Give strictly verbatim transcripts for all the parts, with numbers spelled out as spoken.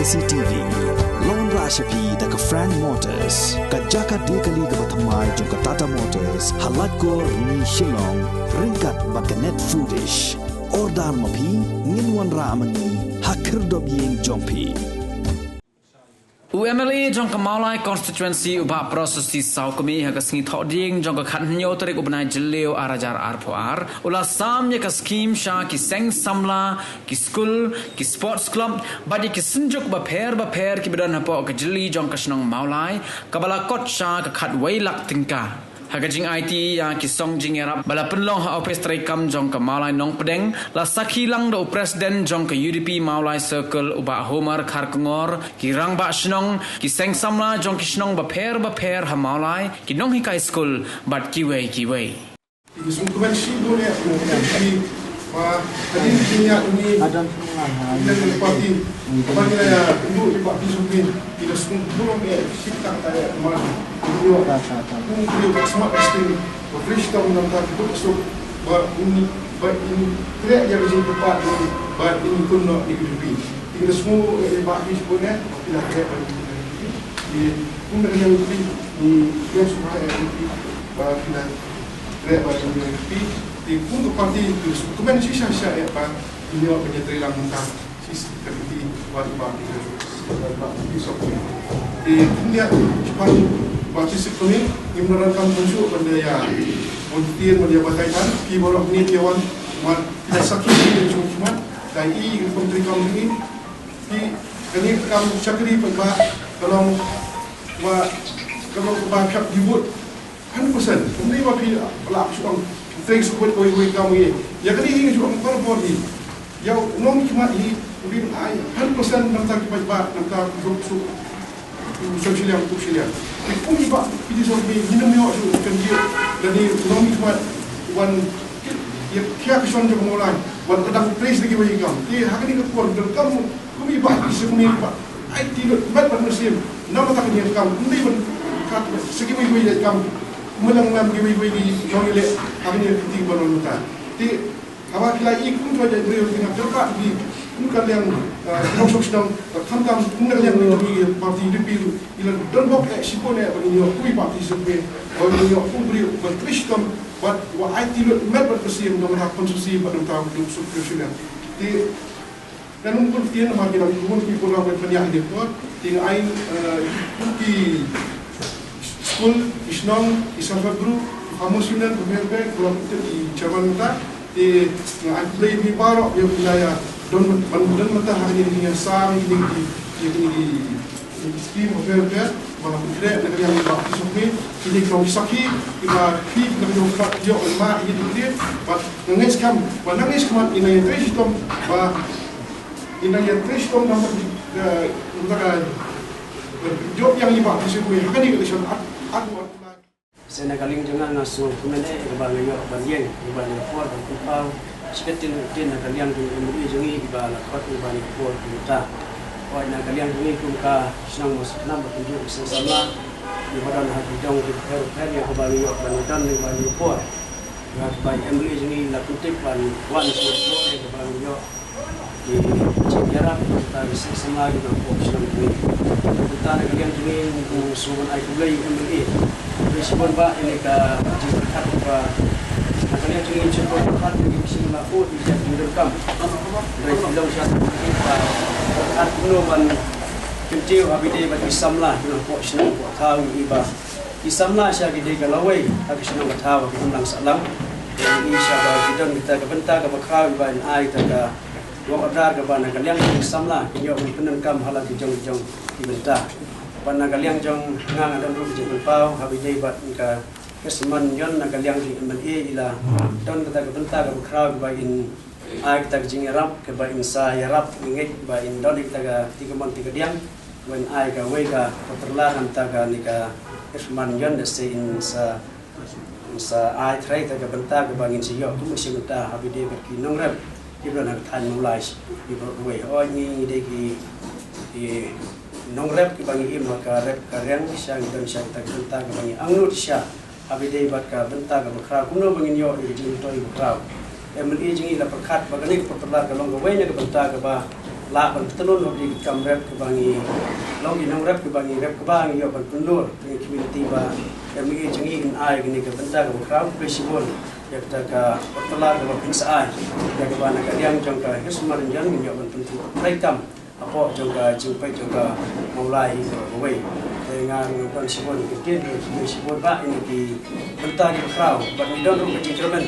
C T V. Long ra sha phi da ka Frank Motors, ka jaka de kali kaba thymmai jong ka Tata Motors, ha Laitkor, Rni, Shillong, ryngkat bad ka Net Foodish. Order ma phi, ngin wanrah ma ngi ha khyrdop ïing jong phi. U M L A jong ka Mawlai Constituency, u Bah Prasasti Sawkmie, ha ka sngi Thohdieng jong ka khathynñiew tarik u bnai Jylliew arhajar arphew ar, u la sam ïa ka skhim sha ki seng samla, ki skul, ki sports club bad ïa ki synjuk bapher bapher kiba don hapoh ka jylli jong ka shnong Mawlai, kaba la kot sha ka khatwei lak tyngka. Ha ka jingaiti ïa ki song jingïarap ba la pynlong ha ophis treikam jong ka Mawlai Nongpdeng, la sakhi lang da u President jong ka U D P Mawlai Circle, u Bah Homer Kharkongor, ki rangbah shnong, ki seng samla jong ki shnong bapher bapher ha Mawlai, ki nonghikai skul bad kiwei kiwei. Ki sngewkmen shibun ïa ki, ba hadien ki ïa ni, ïa ki party, ba ki la ïa ndu ïa ki party sngewkmen, ki la sngewkmen ïa shit tak ta ïa man, ïa kum ki ïa smat estim, ba fresh town nam ta ki buk suk, ba ini, ba ini trek ïa ki jingkyrpad ni, ba ini kun noh ni ki dupi. Ki la sngew ïa ki party sngewkmen, ki la trek ba ini, ki kum da ka ïa dupi, ni ïa sngewkmen ïa dupi, ba ki la Re ba ïa pi ti kum ka party tu su kmen shisha shisha ïa ba ïa ba ïa trei lang mynta shi ka party ba ba ba ti sok. Ti kum ïa party ba ti sik kmen ngim na ran kam pun shu ban ïa volunteer ban ïa batai kan ki baroh ni ïa wan wan kita sakhi ni shu cuma dai i kum trei kam ni ti kani kam chakri ba ba ka long ba ka long ba khap di vote. Hundred percent. Kumne ba phi la shu ong trei shu wei wei kam ye. Ïa kane hi shu ong par bor hi. Ïa u nongmihkhmat hi u bin ai hundred percent namta ki paidbah namta ki shu shu shu shiliang shu shiliang. Kum ki ba phi di shu ni ni nym ïoh shu kan ji. Lane u nongmihkhmat wan ïa kia ka shon jong Mawlai wan ka dang trei shu ki wei kam. Te ha kane ka por ka kam Kum i bah ki sngewbha ba ai ti lut met ban mynsiem. Namar ta ka niam kam kumne ban kat sngewbha wei wei kam. Kumlang ngam ki wei wei ki nong ile ha ka niam ki ti ban lut ta. Ti haba ki la i kum tu jai briew ki na terpa ki kum ka liang ki nong sok sdang kam kam kum na liang ki parti di pi ila don bok e sipone ba ni yo kum i bah ki sngewbha ba ni yo kum briew ba Kriston ba wa ai ti lut met ban mynsiem namar ta konsumsi ba nong ta kum suk Kriston. Ti Kan un pun tien ma ki dang pun ki pun ram kan pynïaid ïa ki pun. Ti nga ai, eh, ki skul, ki shnong, ki self help group, ki farmers union, ki welfare, ki ram ki chairman mynta. Ti nga ai khublei ïa phi baroh ïa phi la ïa don ban don mynta ha kine ki ïa sam kine ki ïa kine ki Skim of Welfare, ba la pynkreh na ka liang ba ki sakhi, ki dei ki sakhi, ki ba ki na ka liang ba ki ïoh ma ïa ki dei, ba nga ngeit skhem, ba nga ngeit skhem ïa nga ïa trei shitom, ba ïa nga ïa trei shitom na ka, na ka, ïoh ïa ki ba ki sakhi, ha ka dei ka election at, at, at. Sa na ka liang jong nga nga sngewkmen eh kaba nga ïoh ban ïeng, kaba nga ïoh por ban pynpaw. Shikatdien ruh na ka liang jong u M L A jong ngi kaba la khot kaba nga ïoh por kumta. Oi na ka liang jong ngi kum ka shnong Mawsakhnam ba pynjur ka seng samla. Ïa ba don ha ki jong ki pher pher ïa kaba nga ïoh ban don ïa ba nga ïoh por. Ïa kaba u M L A jong ngi la pyntip ban wan sngewthuh ïa kaba nga ïoh. Ki jingïarap, kita ki seng samla, ki nongpop shnong jong ngi. Kita na ka liang jong ngi, ngi sngewbha ban ai khublei ïa u M L A. Khublei shibun bah ïa kane ka jingpyrkhat ba na ka liang jong ngi, jingpyrkhat ïa ki seng la u, ïa ki jingdonkam. Hynrei ki long sha ki ba pyrkhat kumno ban kyntiew ha ba ïadei bad ki samla, ki nongpop shnong, pop thaw, ïa ki ba ki samla sha ki dei ka lawei ha ki shnong ka thaw ha ki imlang sahlang. Ïa ki sha ba ki don kita ka bynta kaba khraw ïa ba in ai kita ka Nga order kaba na ka liang jong ki samla kin ïoh ban pyndonkam ha la ki jong ki jong ki bynta. Bad na ka liang jong nga nga don ruh ka jingpynpaw ha ba ïadei bad ka Hersiman Ïon na ka liang jong i M L A i la don kata ka bynta kaba khraw kaba in ai kata ka jingïarap kaba in sa ïarap, nga ngeit ba in don kata ka ti ka mon ti ka diang kaba in ai kawei ka patrlar na kata ka ni ka Hersiman Ïon da se in sa Sa ai trei ta ka bynta kaba ngin sa ïoh kum shi bynta ha ba ïadei bad ki nongrep kiba don ha ka thaiñ Mawlai. Kiba ruh wei hooid ngi dei ki, ki nongrep kiba ngi im ha ka rep ka riang sha ngi don sha kita ki bynta kaba ngi angnud sha ha ba ïadei bad ka bynta kaba khraw kumno ba ngin ïoh ïa ka jingmyntoi ba khraw. Em, i jong ngi la pyrkhat ba kane ka patrlar ka long kawei na ka bynta kaba Lah ban pynlong noh ïa ki kam rep kiba ngi long, ki nongrep kiba ngi rep, kiba ngi ïoh ban pynlong ïa ki community ba ïa ngi jong ngi, ngan ai kane ka bynta kaba khraw. Khublei shibun ïa kata ka pyrthei kaba phin sa ai, ïa kaba na ka liang jong ka Hills Marine Union ngin ïoh ban pyntrei kam hapoh jong ka jingpeit jong ka Mawlai hi kaba kawei. Te nga ruh nga don shibun ki ktien, khublei shibun ba ïa ki bynta kiba khraw, bad ngi don ruh ka jingkyrmen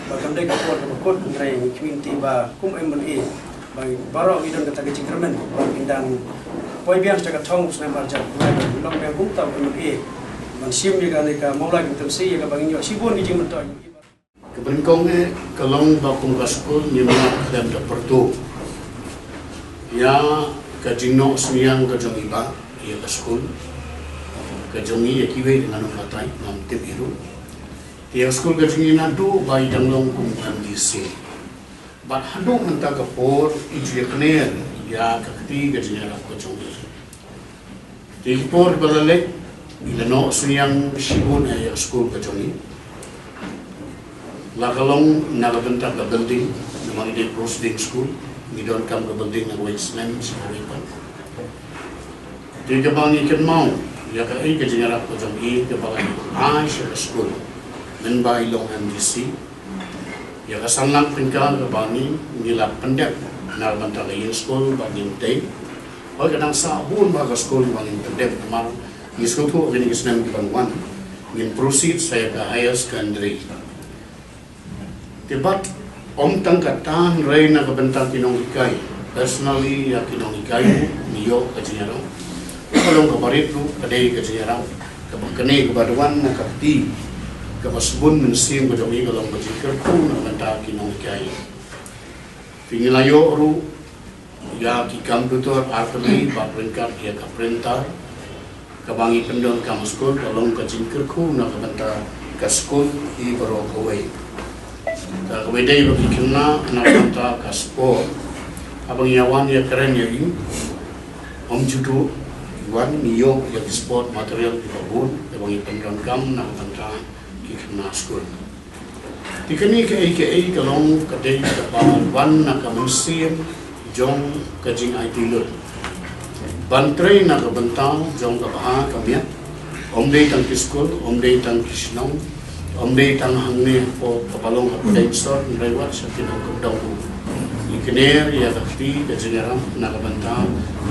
ba kam dei ka por kaba kut, hynrei ngi kyrmen te ba kum M L A ba baroh ngi don kata ka jingkyrmen ba ngin dang poi biang sha ka thong u snem arhajar khyndai, ban long biang kum uta u M L A ban shim ïa kane ka Mawlai Constituency, ïa kaba ngin ïoh shibun ki jingmyntoi. Ka nyngkong eh ka long ba kum ka skul ngim lah khlem da pyrto ïa ka jingnoh synñiang ka jong i bah ïa ka skul ka jong i, ïa kiwei de ngan ym batai, ngam tip hi ruh. Te ïa ka skul ka jong i naduh ba i dang long kum M D C bad haduh mynta ka por i ju ïakner ïa ka kti ka jingïarap ka jong i. Te ki por ba la leit, i la noh synñiang shibun ïa ka skul ka jong i. La ka long na ka bynta ka building, namar i dei proceeding school, ngi donkam ka building na kawei ka snem sha kawei pat. Te kaba ngi kynmaw ïa kaei ka jingïarap ka jong i kaba la ai sha ka skul mynba i long M D C. Ïa ka san lak tyngka kaba ngi, ngi la pyndep na ka bynta ka ïing skul ba ngin tei. Hooid, ka dang sah bun bha ka skul ba ngin pyndep, namar ngi sngewthuh kine ki snem ki ban wan ngin proceed sha ïa ka higher secondary. Te bad ym tang kata, hynrei na ka bynta ki nonghikai, personally ïa ki nonghikai ngi ïoh ka jingïarap. Ka long kaba rit ruh ka dei ka jingïarap kaba kane kaba wan na ka kti kaba sbun mynsiem ka jong i, ka long ka jingkyrkhu na ka bynta ki nonghikai. Te ngi la ïoh ruh ïa ki computer artylli bad ryngkat ïa ka printer kaba ngi pyndonkam ha skul, ka long ka jingkyrkhu na ka bynta ka skul hi baroh kawei. Ka kawei de ba ki kynnoh na ka bynta ka sport, haba ngi ïa wan ïa kren ïa i, ym ju duh i wan, ngi ïoh ïa ki sport material kiba bun kaba ngi pyndonkam na ka bynta ki khynnah skul. Te kane kaei kaei ka long ka dei kaba wan na ka mynsiem jong ka jingaiti lut ban trei na ka bynta jong ka bha ka miat. Ym dei tang ki skul, ym dei tang ki shnong, ym dei tang hangne hapoh kaba long ha pdeng sor, hynrei wat sha ki nongkyndong ruh. Ngi kner ïa ka kti ka jingïarap na ka bynta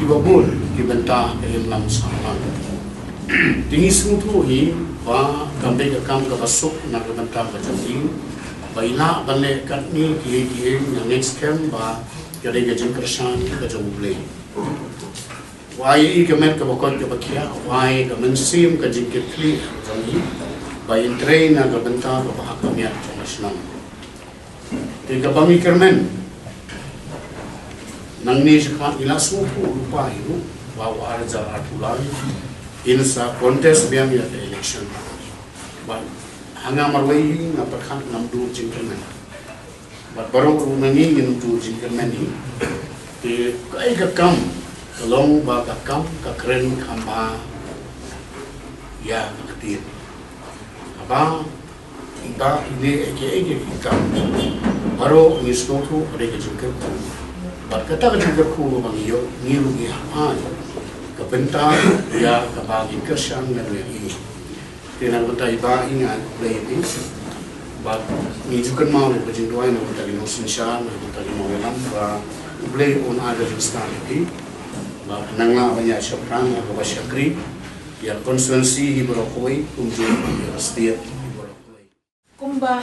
kiba bun, ki bynta ka imlang sahlang. Te ngi sngewthuh hi ba kam dei ka kam kaba suk na ka bynta ka jong i ba i lah ban leh katne kiei kiei. Nga ngeit skhem ba ka dei ka jingkyrshan ka jong U Blei. U ai ïa i ka met kaba koit kaba khiah, u ai ka mynsiem ka jingkitkhlieh ka jong i ba in trei na ka bynta kaba ha ka miat jong ka shnong. Te kaba ngi kyrmen, nangne shakhmat ngi la sngewthuh lypa hi ruh ba u arhajar arphew lai in sa contest biang ïa ka election. Bad ha nga marwei hi nga pyrkhat ngam duh jingkyrmen. Bad baroh ruh na ngi ngim duh jingkyrmen hi. Te kaei ka kam ka long ba ka kam ka kren kham bha ïa ka ktien. Haba i bah i leh ïa kiei kiei ki kam, baroh ngi sngewthuh ka dei ka jingkyrkhu. Bad kata ka jingkyrkhu ba ngi ïoh, ngi ruh ngi hap ai ka bynta ïa kaba ngi kyrshan lem ïa i. Te na ka bynta i bah i, nga ai khublei ïa phi. Bad ngi ju kynmaw ïa ka jingduwai na ka bynta ki nongsynshar, na ka bynta ki nongïalam, ba U Blei un ai ka jingstad ïa phi. Bad nang lah ban ïa shaphrang ïa kaba shakri ïa ka constituency hi baroh kawei, kumjuh ïa ka state hi baroh kawei. Kumba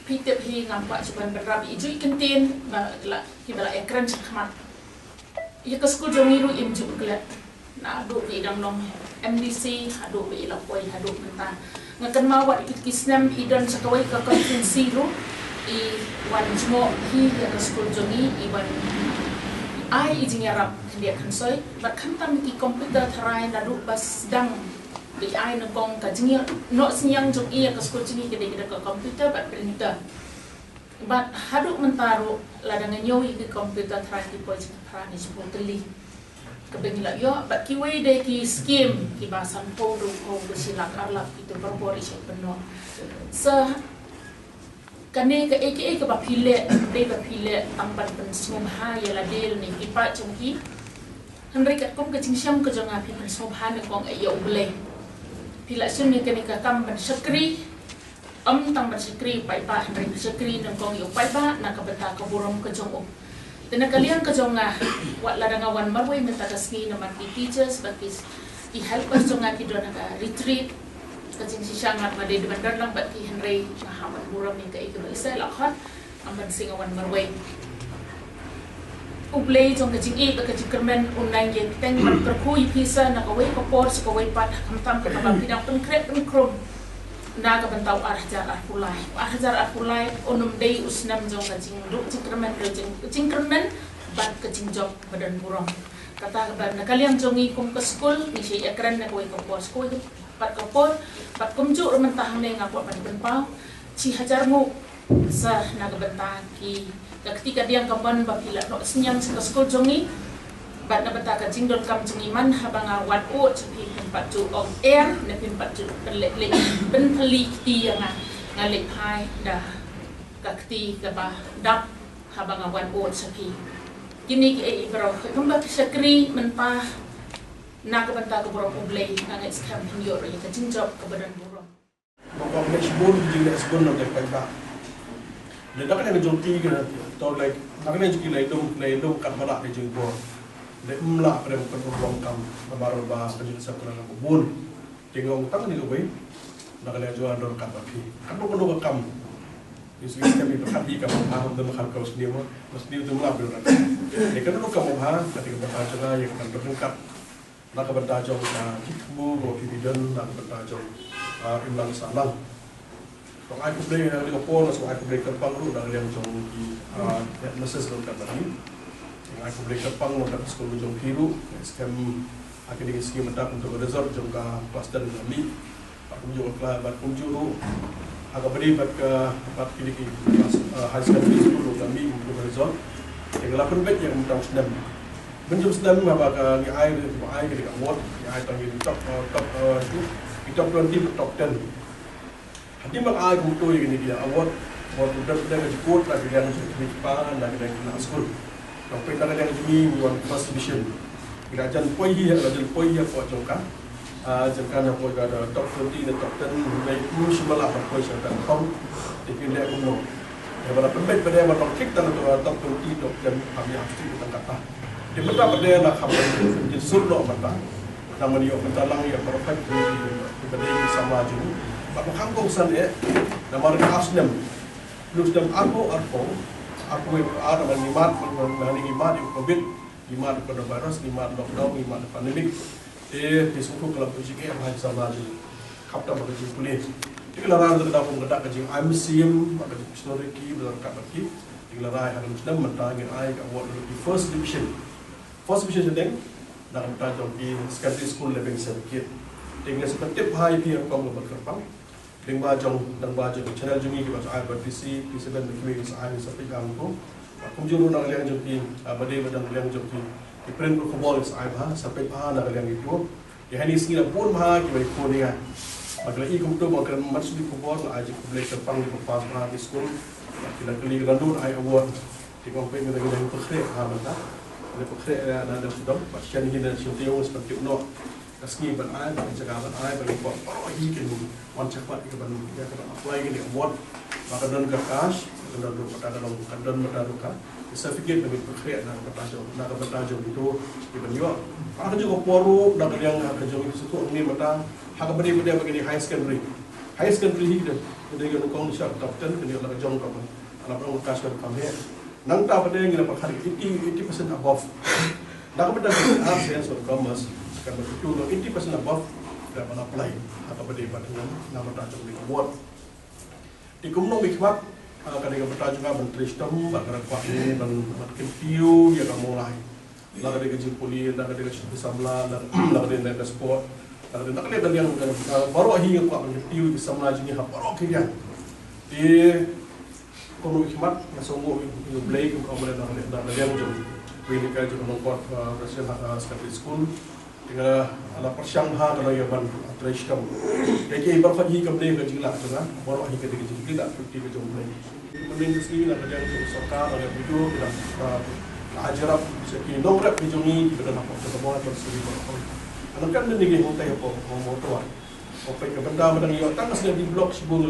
phi tip hi, ngam kwah shuh ban bynrap ïa i juh i kyntien ba la, kiba la ïakren shakhmat. Ïa ka skul jong ngi ruh im juh klet naduh ba i dang long M D C haduh ba i la poi haduh mynta. Nga kynmaw wat kit ki snem i don sa kawei ka constituency ruh i wan jngoh hi ïa ka skul jong ngi, i wan ai i jingïarap khyndiat khynsoi. Bad khamtam ki computer tharai naduh ba sdang ba i ai nyngkong, ka jingnoh synñiang jong i ïa ka skul jong ngi ka dei ka computer bad printer. Bad haduh mynta ruh lada nga ñiew ïa ki computer tharai ki poi shi phra ne shiphew tylli kaba ngi la ïoh, bad kiwei de ki skim kiba sanphew hynriewphew ba shi lak ar lak, kito baroh baroh i shah pynnoh. Sa Kane ka ei ka ei kaba phi leh, dei ba phi leh tang ban pynsngewbha ïa lade ne ki paidbah jong ki. Hynrei katkum ka jingshem ka jong nga, phi pynsngewbha ne kong ïa U Blei. Phi la shem ïa kane ka kam ban shakri, ym tang ban shakri ïa u paidbah, hynrei ban shakri ne kong ïa u paidbah na ka bynta ka burom ka jong u. Te na ka liang ka jong nga, wat lada nga wan marwei mynta ka sngi namar ki teachers bad ki, ki helpers jong nga ki don ha ka retreat. Ka jingshisha nga ma dei ban don lang bad ki, hynrei nga hap ban burom ïa kaei kaba i sa la khot, ym ban shu nga wan marwei. U Blei jong ka jingïeit bad ka jingkyrmen un nang ïa phi teng ban kyrkhu ïa phi sa na kawei ka por sha kawei pat, khamtam kaba phi dang pynkhreh pynkhrum na ka bynta u ar hajar arphew lai. U ar hajar arphew lai un ym dei u snem jong ka jingduh jingkyrmen, jing, jingkyrmen bad ka jingjop ba don burom. Kata kaba na ka liang jong ngi kum ka skul ngi sa ïakren na kawei ka por sha kawei pat ka por, bad kumjuh ruh mynta hangne nga kwah ban pynpaw shi hajar nguh sa na ka bynta ki, ka kti ka diang ka mon ba phi la noh synñiang sha ka skul jong ngi. Bad na bynta ka jingdonkam jong ngi man haba nga wad ud sha phi, phin pat ju ong er ne phin pat ju pynleit leit pynpylli kti ïa nga. Nga leit phai da ka kti kaba dap haba nga wad ud sha phi. Kine kiei kiei baroh kumba phi shakri mynta na ka bynta ka burom U Blei, nga ngeit skhem phin ïoh ruh ïa ka jingjop kaba don burom. Ba ka meh shibun ki jingleh shibun na ka paidbah. Lada ka dei ka jong ki ka to, like, na ka dei jong ki, like, dum, like, dum kat ba lah ka jingbor. Lada ym lah ka dei ka dum bor kam, namar ba ka jingsep ka la ka bun. Te nga ong tang kane kawei na ka liang jong nga, don kat ba phi, kat ba ka dei ka kam. Ïa shu ïa skem ïa ka kam, ah, dum kat ka sniew ma, sniew dum lah ba don kat. Te ka dei ka kam ba ha ka dei ka ba ka jong nga ïa ka kan don kat. Na ka bynta jong, ah, ki khmu ba phi don, na ka bynta jong, ah, imlang sahlang. Nga ai khublei, ah, ïa ka por, nga ai khublei kyrpang ruh na ka liang jong ki, ah, headmistress ruh kata ni. Nga ai khublei kyrpang ruh na ka skul jong phi ruh, skhem, ah, kine ki sngi mynta kumto ka result jong ka class ten ka mih. Bad kumjuh ka, bad kumjuh ruh ha kaba ïadei bad ka, bad kine ki class, ah, higher secondary school ruh ka mih kumto ka result. Te nga la pynbeit ïa ka mynta u snem. Mynta u snem haba ka ngi ai, ngi ai kine ki award, ngi ai tang ïa ki top, ah, top, ah, ki top twenty, top ten. Hadien ba nga ai kumto ïa kine ki award, award u dep dep ka jingkut na ka liang jong ki kmie ki kpa, na ka liang jong ki khynnah skul. Ngi peit na ka liang jong ngi, ngi wan first division. Ngi la jan poi hi, la jan poi hi hapoh jong ka, ah, jong ka, hapoh ka top twenty ne top ten, hynrei ym shym la poi sha ka top. Te kin leh kumno? Ïa ba la pynbeit ba dei ba long kick tang top twenty, top ten, ha ïa ha ka tang kata. Te mynta ba dei na kham jin sur noh mynta. Namar ïoh mynta lang ïa perfect ki, ki ba dei ki samla jong ngi. Bad ba kham kongsan eh, namar ka ar snem. Lus dang arphew, arphew, arphew wei, ar, namar ngi mad, ngi mad ïa u covid, ngi mad ïa u coronavirus, ngi mad lockdown, ngi mad pandemic. Te phi sngewthuh ka la pynjah eh ha ki samla jong ngi. Khamtam ha ka jingpule. Te ka la rai ruh ka da kum ka da ka jingai mynsiem, ha ka jingpynshlur ïa ki, ba la ryngkat bad ki. Te ka la rai ha ka snem mynta ngin ai ka award ïa ki first division. First division sha deng, na ka bynta jong ki secondary school level seven kit. Te nga sa pyntip bha ïa phi rukom kaba kyrpang. Dang ba jong, dang ba jong channel jong ngi kiba sa ai ba T C, T C seven, ba kiwei ki sa ai, sa peit bha ko. Bad kumjuh ruh na ka liang jong ki, ah, ba dei ba dang liang jong ki, ki print khubor ki sa ai bha, sa peit bha na ka liang ki ko. Ïa hangne sngi la bun bha kiba ïakhun ïa nga. Bad ki la i kumto ba kren mat shuh ki khubor, la ai jingkhublei kyrpang ïa ki pass bha ki skul. Bad ki la kylli, ki la nud ai award. Te nga ong peit nga dang, nga dang pynkhreh ha mynta. Nga dang pynkhreh, eh, na dang sdang. Bad shen hi na shen taïew ngan sa pyntip noh ka sngi ban ai, bad ka jaka ban ai, bad ngi kwah baroh hi kin wan chakhmat ïa ka ban, ïa ka ban apply kane ka award. Ba kan don ka cash, kan don ruh kata ka long, kan don mynta ruh ka certificate ba ngin pynkhreh na ka bynta jong, na ka bynta jong kito kiban ïoh. Ha kajuh ka por ruh na ka liang, ha ka jong, sngewthuh hangne mynta ha kaba dei, ba dei ba kine higher secondary. Higher secondary hi ka dei, ka dei ka nyngkong sha top ten, kane la ka jong ka ban, la ka jong ka cash ban kam he. Nangta ba dei ngi la pyrkhat eighty, eighty percent above. Na ka bynta ka Arts, Science bad Commerce, ka ba kito long eighty percent above, da ban apply ha kaba dei bad ngan, na ka bynta jong kane ka award. Te kumno ngi khmat, ah, ka dei ka bynta jong nga ban trei shitom, bad ka dei kwah ngi ban, ban kyntiew ïa ka Mawlai. La ka dei ka jingpule, la ka dei ka jingpule samla, la, la ka dei na ka sport, la ka dei na ka dei ka liang, ka, ah, baroh hi ngi kwah ban kyntiew ïa ki samla jong ngi ha baroh ki liang. Te kumno ngi khmat, nga sngewnguh ïa U Blei kum ka ong ba dei na ka liang jong, kawei na ka jong ka nongkot, ah, president ha ka secondary school. Te nga la pyrshang ha ka nongïalam ban trei shitom. Ïa kiei baroh hi kam dei ka jinglah jong nga, baroh hi ka dei ka jinglah, ka jong U Blei. Mynnin ka sngi na ka liang jong ka sorkar, na ka video ki dang, ah, la jurap sha ki nongrep ki jong ngi kiba don hapoh jong ka Mawlai Constituency baroh kawei. Nangta ka dei ngi hangtai hapoh Mawtoan. Hangtai ka bynta ba dang ïoh tang ka Sniah D Block shibun,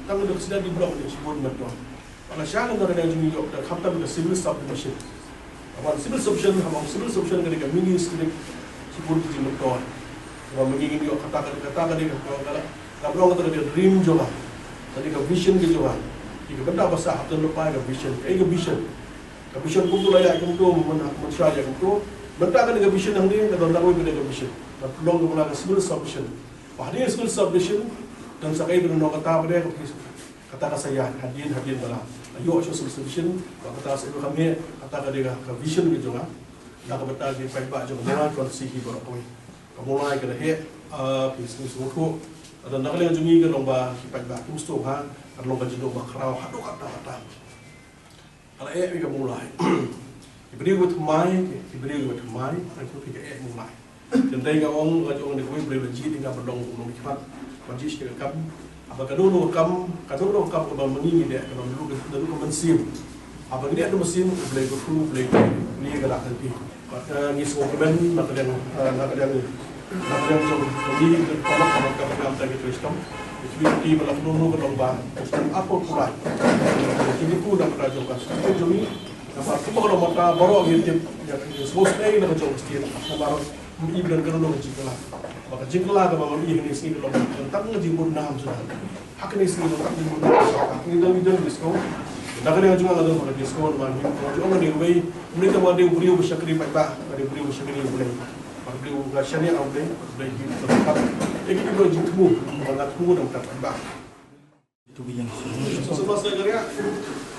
tang ka Sniah D Block shibun Mawtoan. Bad lashai na ka liang jong ngi ïoh da khamtam ka civil subdivision. Haba civil subdivision, haba civil subdivision ka dei ka mini state shibun ka jingmyntoi. Haba ma ngi ngin ïoh kata ka, kata ka dei ka, ka, ka, ka, kata ka dei ka dream jong nga. Ka dei ka vision ka jong nga. Dei ka bynta ba sah hapdeng lypa ka vision. Kaei ka vision? Ka vision kumto la ïa kumto, myn, mynshwa ïa kumto. Mynta ka dei ka vision hangne, ka don kawei ka dei ka vision. Ka long ka bynta ka civil subdivision. Ba hadien civil subdivision, don sa kaei ba don kata ba dei ka vision. Kata ka sa ïaid hadien, hadien ba la ïoh sha civil subdivision, ba kata sa ïoh ka mih, kata ka dei ka, ka vision ka jong nga. Na ka bynta ki paidbah jong ka Mawlai Constituency hi baroh kawei. Ka Mawlai ka la heh, ah, phi sngewthuh. Ka don na ka liang jong ngi ka long ba ki paidbah kim sngewthuh ha, ka long ka jingdon ba khraw haduh katta katta. Ka la eh ïa ka Mawlai. Ki briew kiba thymmai, ki briew kiba thymmai, hynrei phi ka eh Mawlai. Hynrei nga ong, nga ong ne kawei briew la jied ïa nga ban long u nongmihkhmat, ban jied sha ka kam. Haba ka don ka kam, ka don ka kam kaba ma ngi ngi dei, kaba naduh ka, naduh ka mynsiem. Haba ngi dei naduh mynsiem, U Blei u kyrkhu, U Blei u kyrkhu, ngi ka dak lynti. Bad, eh, ngi sngewkmen na ka liang, eh, na ka liang, na ka liang jong, jong ngi, ka palat, ka palat, ka palat, ka palat, ka palat, ka palat, ka palat, ka long ba, ka long apple pulai. Ki dei ku na ka jong ka, ka jong ngi, namar kumba ka long mynta, baroh ngi tip, ïa, ngi sngewsynei na ka jong ka state, namar, i blen ka long ka jingkylla. Ba ka jingkylla kaba ngi ïohi hangne sngi ka long, tang ka jingbun nam shuh. Ha kane ka sngi ka dei ka dei ka dei ka dei ka dei ka dei. Na ka dei ka jong nga la dei ka dei ka dei ka dei. Mynta ka dei u briew ba shakri paidbah, ka dei u briew ba shakri u Blei. Ba u briew ba shaniah u Blei, u Blei ki dei ka dei ka dei ka dei ka dei. Ïa ki dei ka dei jingthmu, ba nga thmu da ka paidbah. Tu ka jingthmu. So, so, so, so,